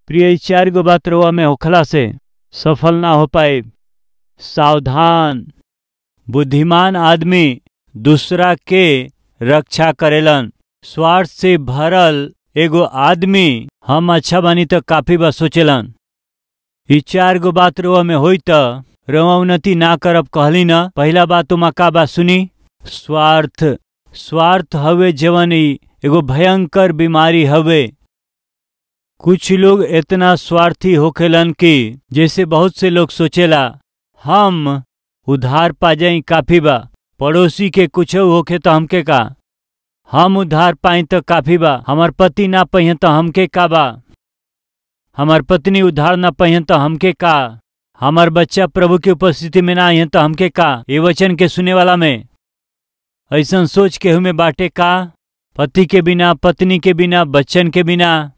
प्रिय, 4 गो बात रउआ में होखला से सफल ना हो पाए। सावधान। बुद्धिमान आदमी दूसरा के रक्षा करेलन। स्वार्थ से भरल एगो आदमी हम अच्छा बानी त काफी बा सोचेलन। ई 4 गो बात रउआ में होई त रउआ उन्नति ना करब कहली न। पहला बात उमा का बा सुनी, स्वार्थ। स्वार्थ हवे जवन ई एगो भयंकर बीमारी हवे। कुछ लोग इतना स्वार्थी होखेलन कि जैसे बहुत से लोग सोचेला हम उधार पा जाई काफी बा, पड़ोसी के कुछ होखे तो हमके का, हम उधार पाई तो काफी बा, हमार पति ना पहिए तो हमके का बा, हमार पत्नी उधार ना पहिए तो हमके का, हमार बच्चा प्रभु की उपस्थिति में ना आइए तो हमके का। ये वचन के सुने वाला में ऐसा सोच के हमें बाटे का? पति के बिना, पत्नी के बिना, बच्चन के बिना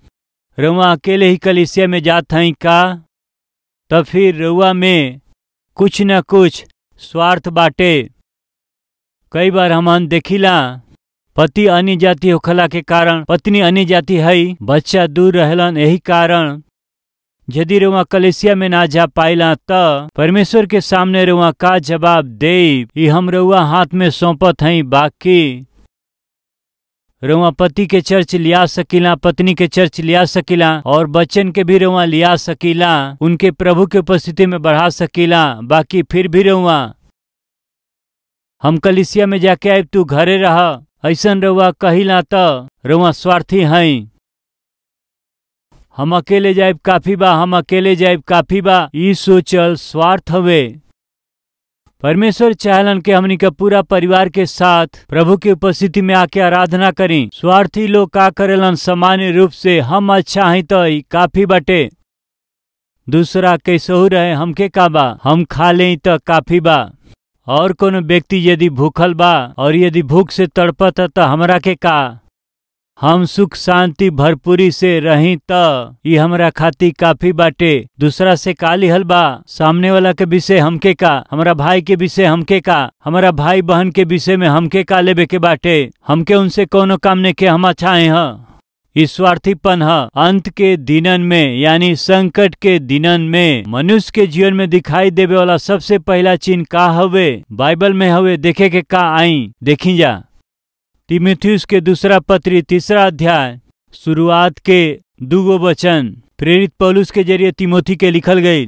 रउआ अकेले ही कलीसिया में जात हई का? तब फिर रउआ में कुछ न कुछ स्वार्थ बाटे। कई बार हमन देखिला पति अन्य जाति होखला के कारण पत्नी अन्य जाति है, बच्चा दूर रहलन, यही कारण यदि रउआ कलीसिया में ना जा पाइला त परमेश्वर के सामने रउआ का जवाब दे? ई हम रउआ हाथ में सौंपत हई। बाकी रउआ पति के चर्च लिया सकीला, पत्नी के चर्च लिया सकीला और बच्चन के भी रउआ लिया सकीला, उनके प्रभु के उपस्थिति में बढ़ा सकीला। बाकी फिर भी रउआ हम कलीसिया में जाके आए तू घरे रह, ऐसन रउआ कहिला त रउआ स्वार्थी हई। हम अकेले जाइब काफी बा, हम अकेले जाइब काफी बा, ई सोचल स्वार्थ हवे। परमेश्वर चाहलन के हमनी के पूरा परिवार के साथ प्रभु की उपस्थिति में आके आराधना करी। स्वार्थी लोग का करेलन? सामान्य रूप से हम अच्छा हई त काफी बाटे, दूसरा कैसहू रहे हमके का बा, हम खा ले त काफी बा। और कोनो व्यक्ति यदि भूखल बा और यदि भूख से तड़पत त हमरा के का, हम सुख शांति भरपूरी से रही त ई हमरा खाती काफी बाटे। दूसरा से का लिहल बा? सामने वाला के विषय हमके का, हमरा भाई के विषय हमके का, हमरा भाई बहन के विषय में हमके का लेबे के बाटे, हमके उनसे कोनो काम नहीं के, हम अच्छा हैं। ई स्वार्थीपन है। अंत के दिनन में यानी संकट के दिनन में मनुष्य के जीवन में दिखाई देवे वाला सबसे पहला चिन्ह का हवे? बाइबल में हवे, देखे के का आई देखी जा। तीमुथियुस के दूसरा पत्री 3 अध्याय शुरुआत के 2 वचन प्रेरित पौलुस के जरिए तिमोथी के लिखल गई।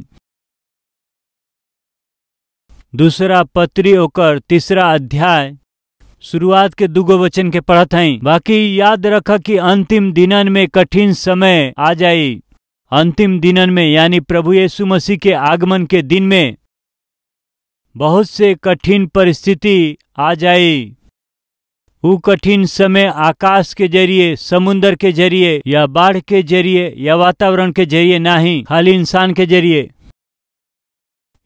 दूसरा पत्री ओकर 3 अध्याय शुरुआत के 2 वचन के पढ़त हई। बाकी याद रख कि अंतिम दिनन में कठिन समय आ जाई। अंतिम दिनन में यानी प्रभु यीशु मसीह के आगमन के दिन में बहुत से कठिन परिस्थिति आ जाई। वो कठिन समय आकाश के जरिए, समुन्दर के जरिए या बाढ़ के जरिए या वातावरण के जरिए नहीं, खाली इंसान के जरिए।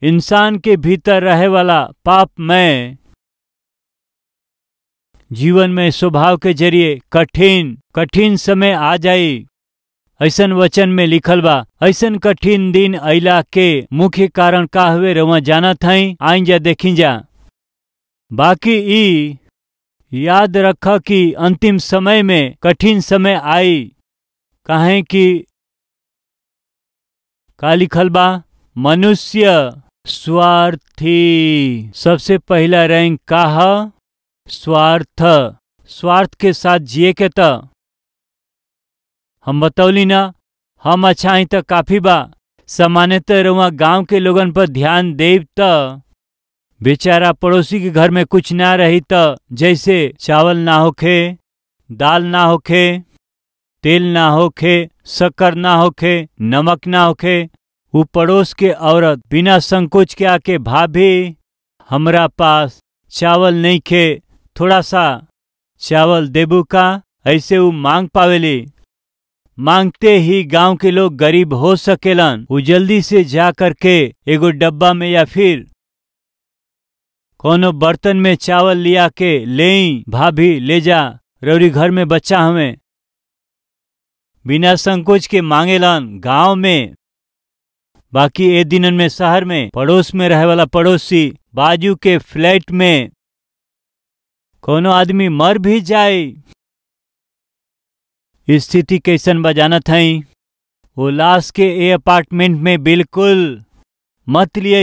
इंसान के भीतर रहे वाला पाप में जीवन में स्वभाव के जरिए कठिन कठिन समय आ जाई। ऐसन वचन में लिखल बा। ऐसन कठिन दिन अइला के मुख्य कारण का हुए रउआ जानत हई? आई जा देखी जा। बाकी ई याद रख कि अंतिम समय में कठिन समय आई। काहे कि का लिखल बा? मनुष्य स्वार्थी। सबसे पहला रैंक का है? स्वार्थ। स्वार्थ के साथ जिए के त हम बतौली ना, हम अच्छा ही त काफी बा। सामान्यतः रउआ गांव के लोगन पर ध्यान देव त बेचारा पड़ोसी के घर में कुछ ना रही त, जैसे चावल ना होखे, दाल ना होखे, तेल ना होखे, शक्कर ना होखे, नमक ना होखे, वो पड़ोस के औरत बिना संकोच के आके भाभी हमरा पास चावल नहीं खे, थोड़ा सा चावल देबू का, ऐसे वो मांग पावेली। मांगते ही गांव के लोग गरीब हो सकेलन। वो जल्दी से जा करके एगो डब्बा में या फिर कोनो बर्तन में चावल लिया के ले, भाभी ले जा, रौरी घर में बच्चा हमें। बिना संकोच के मांगेलन गांव में। बाकी ए दिनन में शहर में पड़ोस में रहे वाला पड़ोसी, बाजू के फ्लैट में कोनो आदमी मर भी जाए, स्थिति कैसन बजानत हई। वो लाश के ए अपार्टमेंट में बिल्कुल मत लिए।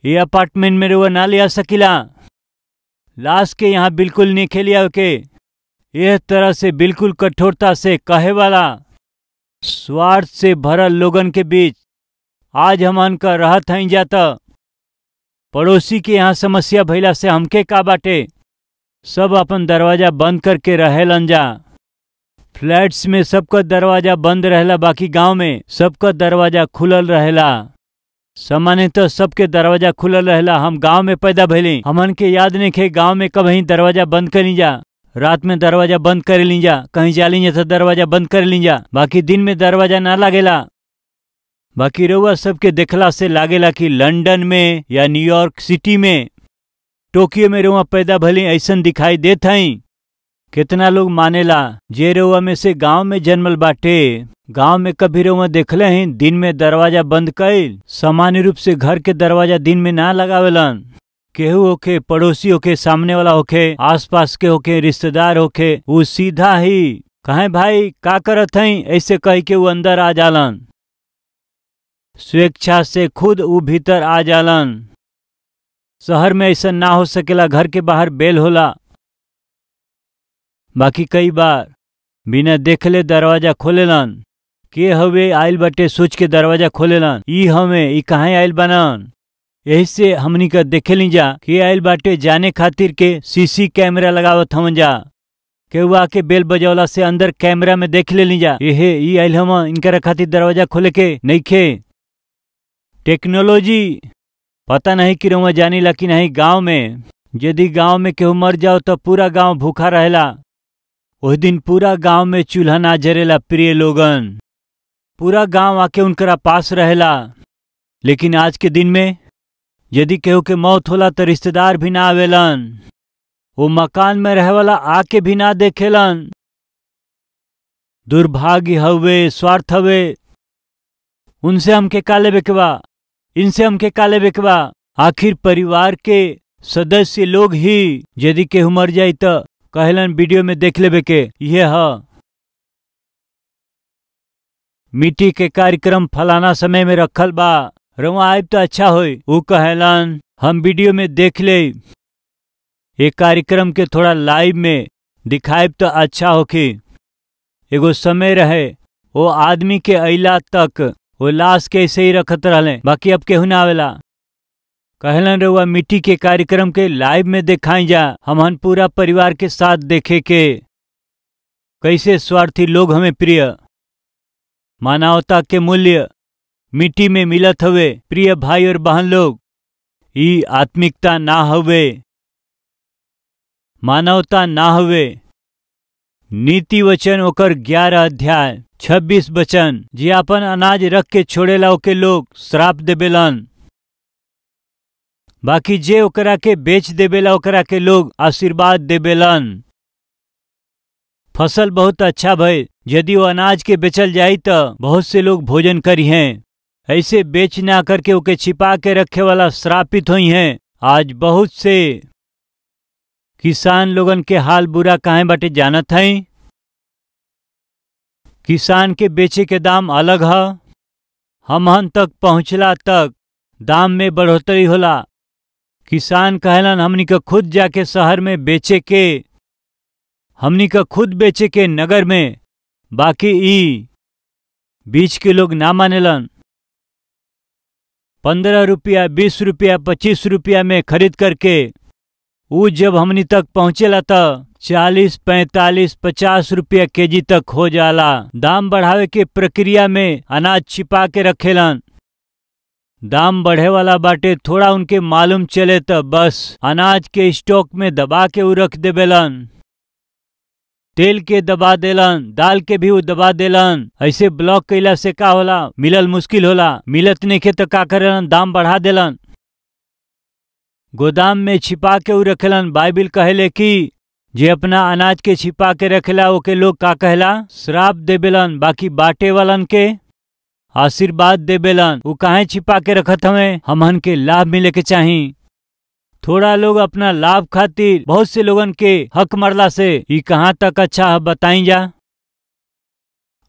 ये अपार्टमेंट में रुआ ना लिया सकिला, लाश के यहाँ बिल्कुल नहीं खेलिया के। यह तरह से बिल्कुल कठोरता से कहे वाला स्वार्थ से भरल लोगन के बीच आज हमन का रहत हई जाता। पड़ोसी के यहाँ समस्या भइला से हमके का बाटे, सब अपन दरवाजा बंद करके रहेलन जा। फ्लैट्स में सबका दरवाजा बंद रहेला, बाकी गांव में सबका दरवाजा खुलल रहेला। सामान्यतः सबके दरवाजा खुलल रहेला। हम गांव में पैदा भइली, हमन के याद नहीं खे गांव में कभी दरवाजा बंद कर जा। रात में दरवाजा बंद कर ली जा, कहीं जा ली जा तो दरवाजा बंद कर ली जा, बाकी दिन में दरवाजा ना लागेला। बाकी रउआ सबके देखला से लागेला कि लंदन में या न्यूयॉर्क सिटी में, टोक्यो में रउआ पैदा भली ऐसन दिखाई देत हई। कितना लोग मानेला जे रउआ में से गांव में जन्मल बाटे, गांव में कभी रउआ देखले ही दिन में दरवाजा बंद कईल। सामान्य रूप से घर के दरवाजा दिन में ना लगावेलन। केहू होखे, पड़ोसी होखे, सामने वाला होखे, आसपास के होखे, रिश्तेदार होखे, वो सीधा ही कहे भाई का करत हई, ऐसे कह के वो अंदर आ जालन। स्वेच्छा से खुद वो भीतर आ जालन। शहर में ऐसा ना हो सकेला, घर के बाहर बेल होला। बाकी कई बार बिना देखले दरवाजा खोलेलन, के हवे आइल बटे सोच के दरवाजा खोलेलन, ई हमें ई कहाँ आइल बनन। यही से हमनी का देखे जा के आइल बाटे जाने खातिर के सीसी कैमरा लगावत हमन जा। केहू आके बेल बजौला से अंदर कैमरा में देख ले जा, एहे ई आइल हम, इनकरा खातिर दरवाजा खोले के नइखे। टेक्नोलॉजी पता नहीं कि रउआ जानी ला कि नहीं, गाँव में यदि गाँव में केहू मर जाओ तो पूरा गाँव भूखा रहेला। वही दिन पूरा गांव में चूल्हा ना जरेला प्रिय लोगन, पूरा गांव आके उनकरा पास रहेला। लेकिन आज के दिन में यदि केहू के मौत होला तो रिश्तेदार भी ना आवेलन, वो मकान में रहे वाला आके भी ना देखेलन। दुर्भाग्य हवे, स्वार्थ हवे। उनसे हमके का लेवे के बा, इनसे हमके का लेवे के बा। आखिर परिवार के सदस्य लोग ही यदि केहू मर जाई तो कहलन वीडियो में देख लेवे के ये ह मिट्टी के कार्यक्रम फलाना समय में रखल बा, रउआ आइब तो अच्छा होई। ऊ कहलन हम वीडियो में देख ले, ये कार्यक्रम के थोड़ा लाइव में दिखाइब तो अच्छा होखी। एगो समय रहे वो आदमी के अइला तक वो लाश के ऐसे ही रखत रहले, बाकी अब केहू ना आवेला। कहलन रउआ मिट्टी के कार्यक्रम के लाइव में दिखाई जा, हमहन पूरा परिवार के साथ देखे के। कैसे स्वार्थी लोग हमें प्रिय, मानवता के मूल्य मिट्टी में मिलत हवे। प्रिय भाई और बहन लोग, ई आत्मिकता ना हवे, मानवता ना हवे। नीति वचन ओकर 11 अध्याय 26 वचन, जे अपन अनाज रख के छोड़ेला ओके लोग श्राप देबेलन, बाकी जे ओकरा के बेच देबेला ओकरा के लोग आशीर्वाद देबेलन। फसल बहुत अच्छा भई, यदि वो अनाज के बेचल जाई तो बहुत से लोग भोजन करी हैं। ऐसे बेच ना करके ओके छिपा के रखे वाला श्रापित हुई हैं। आज बहुत से किसान लोगन के हाल बुरा काहे बाटे जानत हई। किसान के बेचे के दाम अलग है, हमहन तक पहुँचला तक दाम में बढ़ोतरी होला। किसान कहलन हमनी का खुद जाके शहर में बेचे के, हमनी का खुद बेचे के नगर में, बाकी ई बीच के लोग ना मानेलन। 15 रुपया, 20 रुपया, 25 रुपया में खरीद करके ऊ जब हमनी तक पहुँचेला त 40, 45, 50 रुपया केजी तक हो जाला। दाम बढ़ावे के प्रक्रिया में अनाज छिपा के रखेलन। दाम बढ़े वाला बाटे थोड़ा उनके मालूम चले त बस अनाज के स्टॉक में दबा के ऊ रख देबेलन। तेल के दबा देलन, दाल के भी ऊ दबा देलन। ऐसे ब्लॉक कैला से का होला, मिलल मुश्किल होला, मिलत नइखे त का करेलन, दाम बढ़ा देलन। गोदाम में छिपा के ऊ रखेलन। बाइबिल कहेले कि जे अपना अनाज के छिपा के रखेला ओके लोग का कहेला, श्राप देबेलन, बाकी बाटे वालन के आशीर्वाद देबेलन। ऊ काहे छिपा के रखत हमें, हमहन के लाभ मिले के चाही। थोड़ा लोग अपना लाभ खातिर बहुत से लोगन के हक मरला से ई कहाँ तक अच्छा है बताई जा।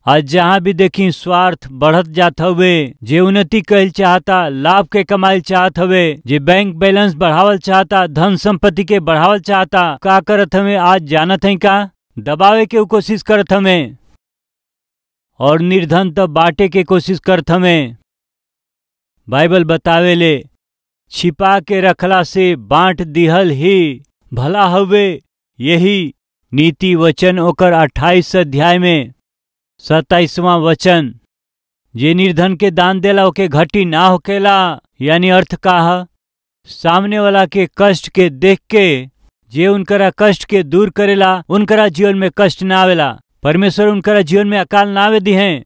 आज जहाँ भी देखी स्वार्थ बढ़त जात हवे। जे उन्नति कहल चाहता, लाभ के कमाइल चाहत हवे, जे बैंक बैलेंस बढ़ावल चाहता, धन संपत्ति के बढ़ावल चाहता, का करत हवे आज जानत है का? दबावे के कोशिश करत हवे और निर्धन तब बांटे के कोशिश करत हवे। बाइबल बतावे ले छिपा के रखला से बांट दिहल ही भला हवे। यही नीति वचन ओकर 28 अध्याय में 27वां वचन। जे निर्धन के दान देला ओके घटी ना होकेला। यानी अर्थ का है, सामने वाला के कष्ट के देख के जे उनकरा कष्ट के दूर करेला उनकरा जीवन में कष्ट ना आवेला। परमेश्वर उनकरा जीवन में अकाल ना आवे दी हैं।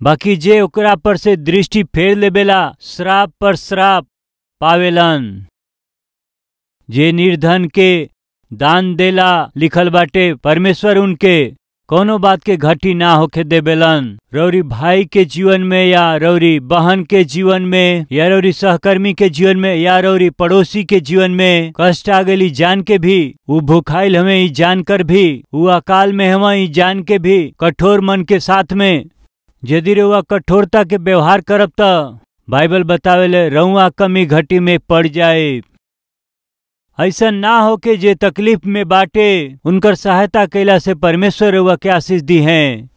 बाकी जे ओकरा पर से दृष्टि फेर लेबेला श्राप पर श्राप पावेलन। जे निर्धन के दान देला लिखल बाटे परमेश्वर उनके कोनो बात के घटी ना होके देबेलन। रौरी भाई के जीवन में या रौरी बहन के जीवन में या रौरी सहकर्मी के जीवन में या रौरी पड़ोसी के जीवन में कष्ट आ गई जान के भी, वो भूखाइल हमें ई जान कर भी, वो अकाल में हमें ई जान के भी, कठोर मन के साथ में यदि रउआ कठोरता के व्यवहार करब त बाइबल बतावेले रउआ कमी घटी में पड़ जाए। ऐसा ना हो के जे तकलीफ में बाटे उनकर सहायता कैला से परमेश्वर रउआ के आशीष दी हैं।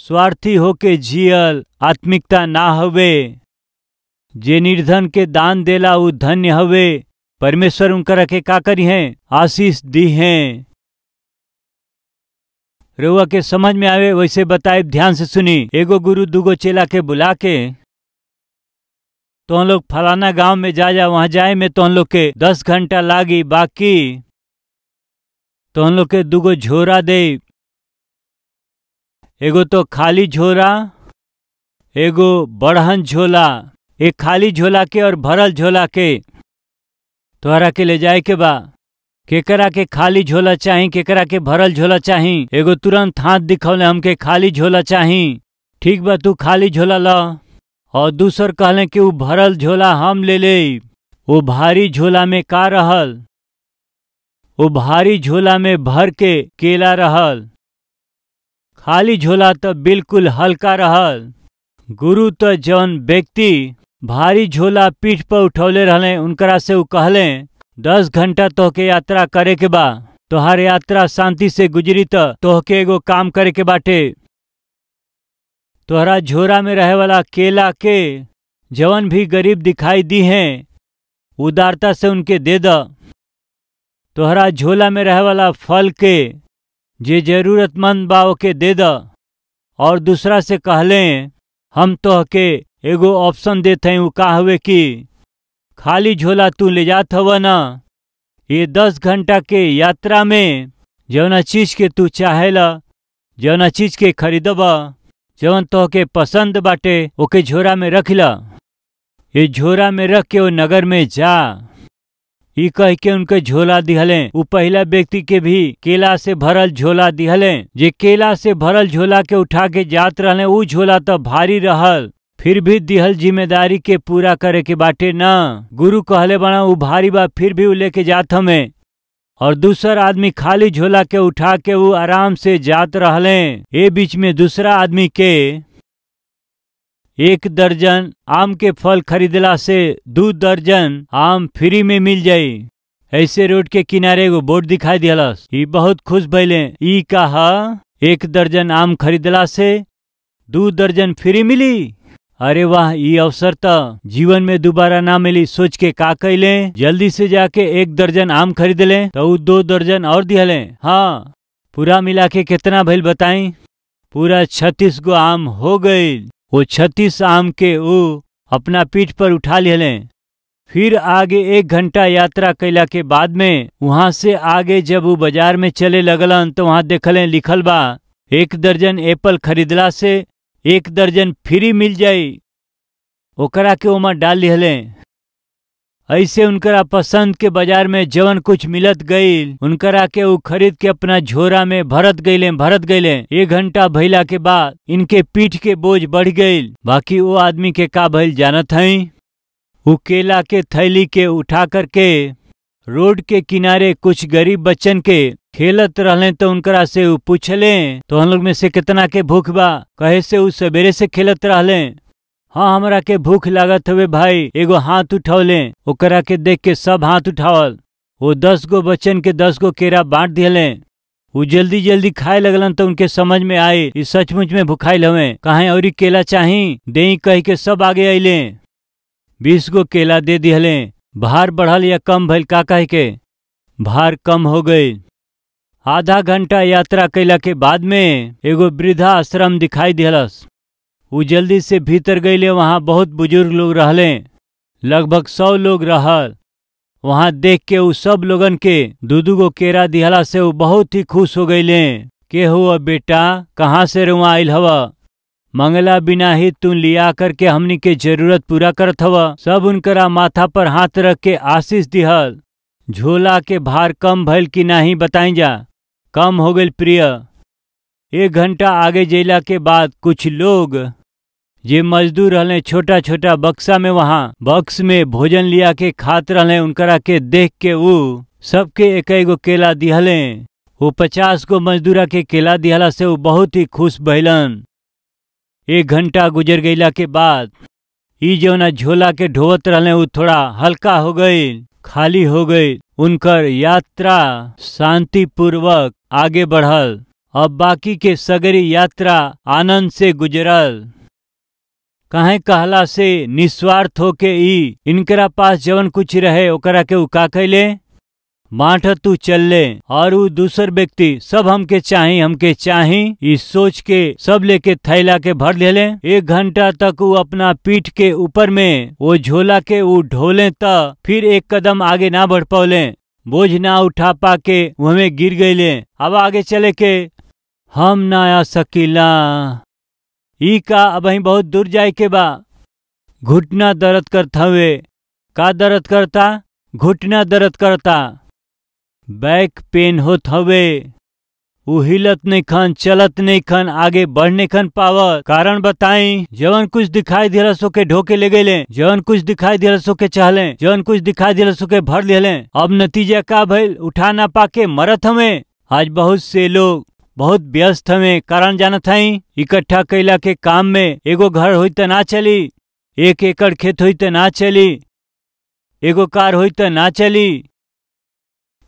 स्वार्थी होके जियल आत्मिकता ना हवे। जे निर्धन के दान देला उ धन्य हवे। परमेश्वर उनकरा के का करी हैं? आशीष दी हैं। रउआ के समझ में आवे वैसे बताए, ध्यान से सुनी। एगो गुरु दूगो चेला के बुला के तो हम लोग फलाना गांव में जा जा, वहाँ जाए में तो हम लोग के 10 घंटा लागी, बाकी तो हम लोग के दूगो झोरा दे, एगो तो खाली झोरा, एगो बढ़हन झोला। एक खाली झोला के और भरल झोला के तोहरा के ले जाए के बा। केकरा के खाली झोला चाही, केकरा के भरल झोला चाही? एगो तुरंत हाथ दिखौले हमके खाली झोला चाही। ठीक बा, तू खाली झोला ल। और दूसर कहले कि वो भरल झोला हम ले ले। वो भारी झोला में का रहल? वो भारी झोला में भर के केला रहल। खाली झोला तो बिल्कुल हल्का रहल। गुरु तो जौन व्यक्ति भारी झोला पीठ पर उठौले रहले उनकरा से वो कहले 10 घंटा तोहके यात्रा करे के बा, तोहार यात्रा शांति से गुजरी त तोहके एगो काम करे के बाटे। तोहरा झोरा में रहे वाला केला के जवन भी गरीब दिखाई दी हैं उदारता से उनके दे द। तोहरा झोला में रहे वाला फल के जे जरूरतमंद बा ओके दे द। और दूसरा से कहले हम तोहके एगो ऑप्शन देते हैं, उ का हवे कि खाली झोला तू ले जात हव ना, ये 10 घंटा के यात्रा में जौना चीज के तू चाहेला, जौना चीज के खरीदबा, जवन तोहके पसंद बाटे ओके झोरा में रख ला। ये झोरा में रख के वो नगर में जा। ई कह के उनके झोला दिहले। उ पहला व्यक्ति के भी केला से भरल झोला दिहले। जे केला से भरल झोला के उठा के जात रहले उ झोला तो भारी रहल, फिर भी दिहल जिम्मेदारी के पूरा करे के बाटे ना। गुरु कहले बना उ भारी बा, फिर भी उ लेके जात हमें। और दूसर आदमी खाली झोला के उठा के वो आराम से जात रहले। ए बीच में दूसरा आदमी के 1 दर्जन आम के फल खरीदला से 2 दर्जन आम फ्री में मिल जाई। ऐसे रोड के किनारे एगो बोर्ड दिखाई दिहलस। ई बहुत खुश भइले। ई कहा 1 दर्जन आम खरीदला से 2 दर्जन फ्री मिली। अरे वाह, ये अवसर तो जीवन में दोबारा ना मिली। सोच के का कैले, जल्दी से जाके 1 दर्जन आम खरीद ले तो 2 दर्जन और दिहले। हाँ, पूरा मिला के कितना भइल बताई? पूरा 36 गो आम हो गई। वो 36 आम के वो अपना पीठ पर उठा लिहले। फिर आगे 1 घंटा यात्रा कैला के बाद में वहाँ से आगे जब वो बाजार में चले लगलन तो वहाँ देखले लिखल बा 1 दर्जन एप्पल खरीदला से 1 दर्जन फ्री मिल जाई। ओकरा के ओमा डाल लिहले। ऐसे उनकरा पसंद के बाजार में जवन कुछ मिलत गईल उनकरा के उ खरीद के अपना झोरा में भरत गईले भरत गईले। 1 घंटा भइला के बाद इनके पीठ के बोझ बढ़ गईल। बाकी वो आदमी के का भइल जानत हई? उ केला के थैली के उठा करके रोड के किनारे कुछ गरीब बच्चन के खेलत रहले तो उनकरा से उ पूछले, तो हम लोग में से कितना के भूख बा? कहे से उ सवेरे से खेलत रहले। हाँ, हमरा के भूख लागत हवे भाई। एगो हाथ उठौले, ओकरा के देख के सब हाथ उठावल। वो 10 गो बच्चन के 10 गो केरा बांट दिहले। वो जल्दी जल्दी खाए लगलन तो उनके समझ में आए ई सचमुच में भुखाइल हवे, काहे औरी केला चाही देई कह के सब आगे अइले। 20 गो केला दे दिहले। भार बढ़ल या कम भइल का कह के? भार कम हो गई। आधा घंटा यात्रा कैला के बाद में एगो वृद्धा आश्रम दिखाई दिहलस। वो जल्दी से भीतर गईले। वहाँ बहुत बुजुर्ग लोग रहले, लगभग 100 लोग रहल। वहाँ देख के उ सब लोगन के 2-2 गो केरा दिहला से वो बहुत ही खुश हो गईले। के हुआ बेटा, कहाँ से रुआ आइल हवा? मंगला बिना ही तू लिया करके हमनी के जरूरत पूरा करत हवा। सब उनकरा माथा पर हाथ रख के आशीष दिहल। झोला के भार कम भइल कि नाही बताई जा? कम हो गइल प्रिय। 1 घंटा आगे जैला के बाद कुछ लोग जे मजदूर रहले छोटा छोटा बक्सा में वहाँ बक्स में भोजन लिया के खात रहले। उनकरा के देख के उ सबके 1 गो केला दिहले। वो 50 गो मजदूरा के केला दिहला से वो बहुत ही खुश भइलन। 1 घंटा गुजर गईला के बाद ई जौना झोला के ढोवत रहले उ थोड़ा हल्का हो गई, खाली हो गई। उनकर यात्रा शांतिपूर्वक आगे बढ़ल। अब बाकी के सगरी यात्रा आनंद से गुजरल। काहे कहला से निस्वार्थ होके ई इनकरा पास जवन कुछ रहे ओकरा के उ का कैले, बाँट तू चलले। और उ दूसर व्यक्ति सब हमके चाही हमके चाही ई सोच के सब लेके थैला के भर लेले। 1 घंटा तक उ अपना पीठ के ऊपर में वो झोला के उ ढोले त फिर 1 कदम आगे ना बढ़ पौले। बोझ ना उठा पा के वह गिर गईले। अब आगे चले के हम ना आ सकीला, ई का अब बहुत दूर जाए के बा। घुटना दर्द करत हवे। का दर्द करता? घुटना दर्द करता। बैक पेन होत हवे। उ हिलत नहीं खन, चलत नहीं खन, आगे बढ़ने खन पावत। कारण बताई? जवन कुछ दिखाई दिला सो के ढोके ले गईले, जवन कुछ दिखाई दिला सो के चाहले, जवन कुछ दिखाई दिला सो के भर लेले। अब नतीजा का भइल? उठा ना पाके मरत हवे। आज बहुत से लोग बहुत व्यस्त हवे। कारण जानत हई? इकट्ठा कैला के काम में एगो घर होई त ना चली, 1 एकड़ खेत होई त ना चली, एगो कार होई त ना चली।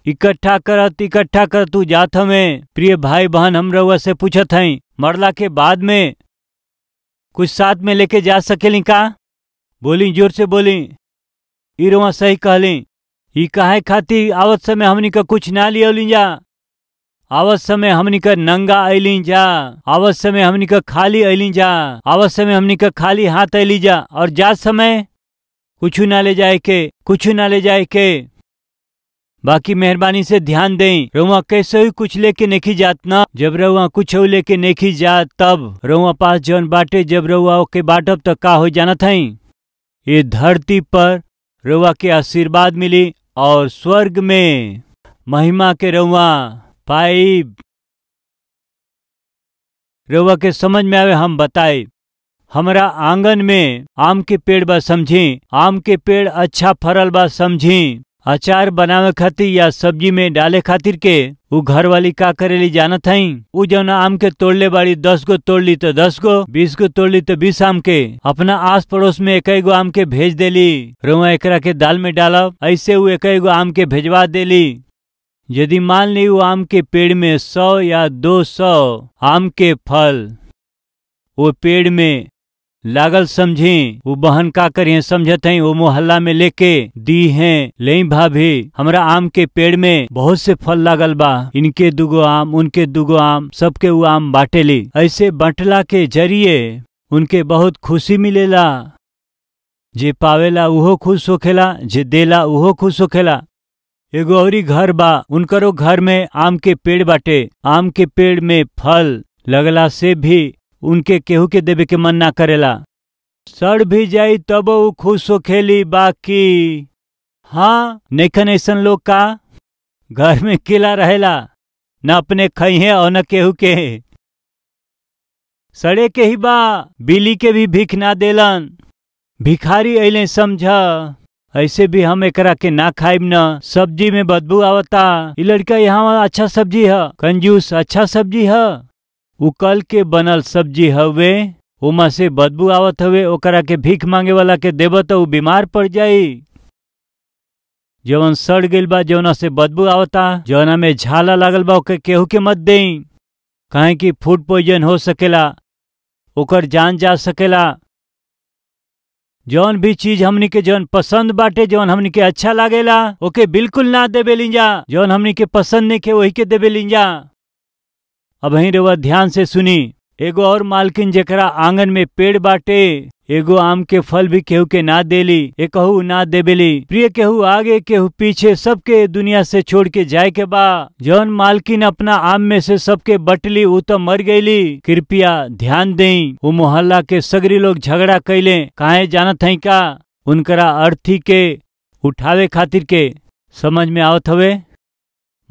इकट्ठा करत तू जात हमें। प्रिय भाई बहन, हम रउआ से पूछत हई, मरला के बाद में कुछ साथ में लेके जा सकेली का? बोली, जोर से बोली। ई रउआ सही कहली। ई काहे खातिर आवत समय हमनी का कुछ ना लियौली जा? आवत समय हमनी का नंगा अली जा, आवत समय हमनी का खाली अली जा, आवत समय हमनी का खाली हाथ अली जा। और जात समय कुछ ना ले जाए के, कुछ ना ले जाए के। बाकी मेहरबानी से ध्यान दें, रउआ कैसे ही कुछ लेके नहीं जात ना। जब रउआ कुछ लेके नहीं जात तब रउआ पास जौन बाटे, जब रउआ ओके बाटब त का हो जानत हई? ये धरती पर रउआ के आशीर्वाद मिली और स्वर्ग में महिमा के रउआ पाइब। रउआ के समझ में आवे हम बताए। हमरा आंगन में आम के पेड़ बा समझी, आम के पेड़ अच्छा फरल बा समझी। अचार बनावे खातिर या सब्जी में डाले खातिर के उ घर वाली का करेली जानत हई? उ जौना आम के तोड़ले बाड़ी, 10 गो तोड़ली तो 10 गो, 20 गो तोड़ली तो 20 आम के अपना आस पड़ोस में 1 गो आम के भेज देली। रउआ एकरा के दाल में डालब, ऐसे उ 1 गो आम के भेजवा देली। यदि मान ली वो आम के पेड़ में 100 या 200 आम के फल वो पेड़ में लागल समझी, वो बहन का करिए समझत हई, वो मोहल्ला में लेके दी हैं, ले भाभी हमरा आम के पेड़ में बहुत से फल लागल बा, इनके 2 गो आम उनके 2 गो आम, सबके वो आम बांटेली। ऐसे बंटला के जरिए उनके बहुत खुशी मिलेला। जे पावेला उहो खुश होखेला, जे देला उहो खुश होखेला। एगो औरी घर बा, उनकरो घर में आम के पेड़ बाटे। आम के पेड़ में फल लगला से भी उनके केहू के देवे के मन ना करेला। सड़ भी जाई तब वो खुश होखेली। बाकी हाँ, नैखन ऐसन लोग का घर में केला रहेला, न अपने खइहे और न केहू के। सड़े के ही बा, बिली के भी भीख ना देलन। भिखारी अइले समझ, ऐसे भी हम एकरा के ना खाइब न, सब्जी में बदबू आवता। इ लड़का यहाँ अच्छा सब्जी है, कंजूस अच्छा सब्जी है, उ कल के बनल सब्जी हवे, उमा से बदबू आवत हवे, ओकरा के भीख मांगे वाला के देब त उ बीमार पड़ जाई। जवन सड़ गइल बा, जवना से बदबू आवता, जवना में झाला लागल बा, ओके केहू के मत देई, काहे कि फूड पॉइजन हो सकेला, ओकर जान जा सकेला। जौन भी चीज हमनी के जौन पसंद बाटे, जौन हमनी के अच्छा लागेला, ओके बिल्कुल ना देबे लिंजा। जौन हमनी के पसंद नहीं के वही के देबे लिंजा। अब ही रउआ ध्यान से सुनी, एगो और मालकिन जेकरा आंगन में पेड़ बाटे, एगो आम के फल भी केहू के ना देली, एकहू ना देबेली। प्रिय केहू आगे केहू पीछे, सबके दुनिया से छोड़ के जाए के बा। जौन मालकिन अपना आम में से सबके बटली, उ तो मर गईली। कृपया ध्यान देई, उ मोहल्ला के सगरी लोग झगड़ा कैले, काहे जानत हई का? उनकरा अर्थी के उठावे खातिर के। समझ में आवत हवे?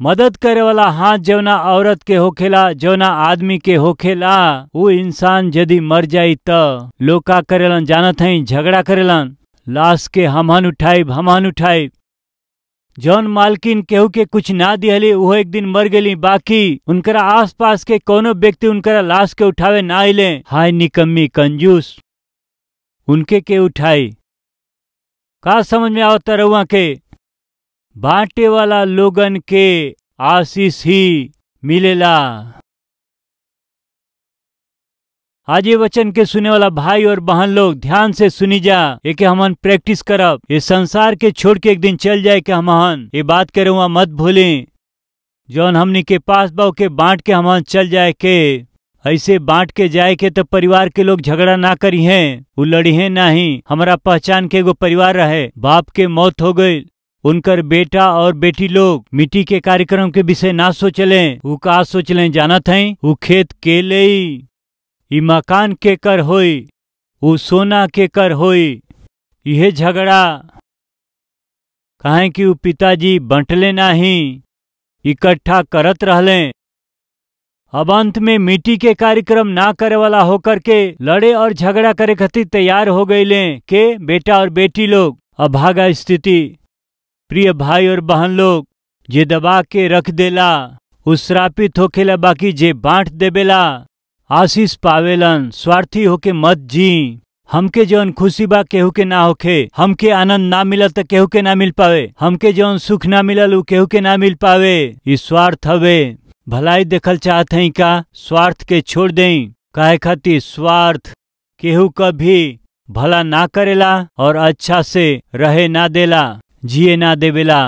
मदद करे वाला हाथ जौना औरत के होखेला, जौना आदमी के होखेला, वो इंसान यदि मर जाई त लोग का करेलन जानत हई? झगड़ा करेलन, लाश के हमहन उठाइब, हमहन उठाइब। जौन मालकिन केहू के कुछ ना दिहली, वो एक दिन मर गई, बाकी उनकरा आसपास के कोनो व्यक्ति उनकरा लाश के उठावे ना आइले। हाय निकम्मी कंजूस, उनके के उठाई? का समझ में आवत रउआ के? बांटे वाला लोगन के आशीष ही मिलेला। आज ये वचन के सुने वाला भाई और बहन लोग ध्यान से सुनी जा, एके हमन प्रैक्टिस करब। ये संसार के छोड़ के एक दिन चल जाए के हमन ये बात करे वहाँ मत भूलें। जौन हमनी के पास बा के बांट के हमन चल जाए के। ऐसे बांट के जाए के तो परिवार के लोग झगड़ा ना करी हैं, उ लड़ी है नहीं। हमारा पहचान के एगो परिवार रहे, बाप के मौत हो गई, उनकर बेटा और बेटी लोग मिट्टी के कार्यक्रम के विषय ना सोचले। उ का सोचले जानत हई? उ खेत के लेई, ई मकान के कर होई, उ सोना के कर होई। इहे झगड़ा काहे कि उ पिताजी बंटले नाही, इकट्ठा करत रहले। अब अंत में मिट्टी के कार्यक्रम ना करे वाला होकर के लड़े और झगड़ा करे खातिर तैयार हो गईले के बेटा और बेटी लोग। अभागा स्थिति। प्रिय भाई और बहन लोग, जे दबा के रख देला उ श्रापित होखेला, बाकी जे बांट देबेला आशीष पावेलन। स्वार्थी होके मत जी। हमके जौन खुशी बा केहू के ना होखे, हमके आनंद ना मिलल त केहू के ना मिल पावे, हमके जौन सुख ना मिलल उ केहू के ना मिल पावे। ई स्वार्थ हवे। भलाई देखल चाहत हई का? स्वार्थ के छोड़ देई। काहे खातिर? स्वार्थ केहू कभी भला ना करेला और अच्छा से रहे ना देला, जिए ना देवेला।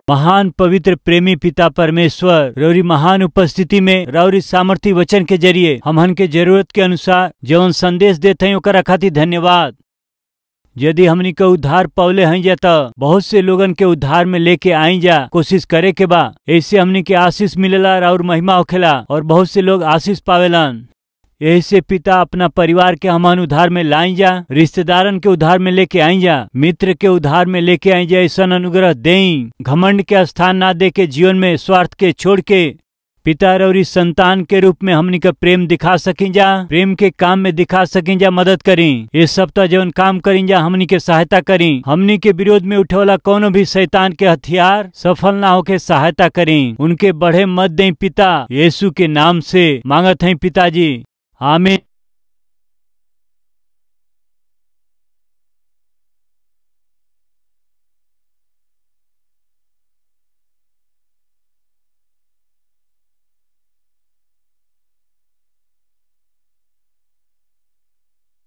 महान पवित्र प्रेमी पिता परमेश्वर, रौरी महान उपस्थिति में रौरी सामर्थी वचन के जरिए हमहन के जरूरत के अनुसार जौन संदेश देते हैं ओकरा खातिर धन्यवाद। यदि हमनी के उद्धार पौले हई जा त बहुत से लोगन के उद्धार में लेके आई जा कोशिश करे के बा। ऐसे हमनी के आशीष मिलेला और महिमा होखेला और बहुत से लोग आशीष पावेलन। यही से पिता अपना परिवार के हमन उधार में लाई जा, रिश्तेदारन के उधार में लेके आई जा, मित्र के उधार में लेके आई जा। ऐसा अनुग्रह देई, घमंड के स्थान ना दे के जीवन में स्वार्थ के छोड़ के पिता और संतान के रूप में हमनी का प्रेम दिखा सकी जा, प्रेम के काम में दिखा सकी जा, मदद करी। ये सब तो जौन काम करी जा हमनी के सहायता करी। हमनी के विरोध में उठे वाला कोनो भी शैतान के हथियार सफल ना होके सहायता करी, उनके बढ़े मत दे पिता। यीशु के नाम से मांगत हैं पिताजी, आमीन।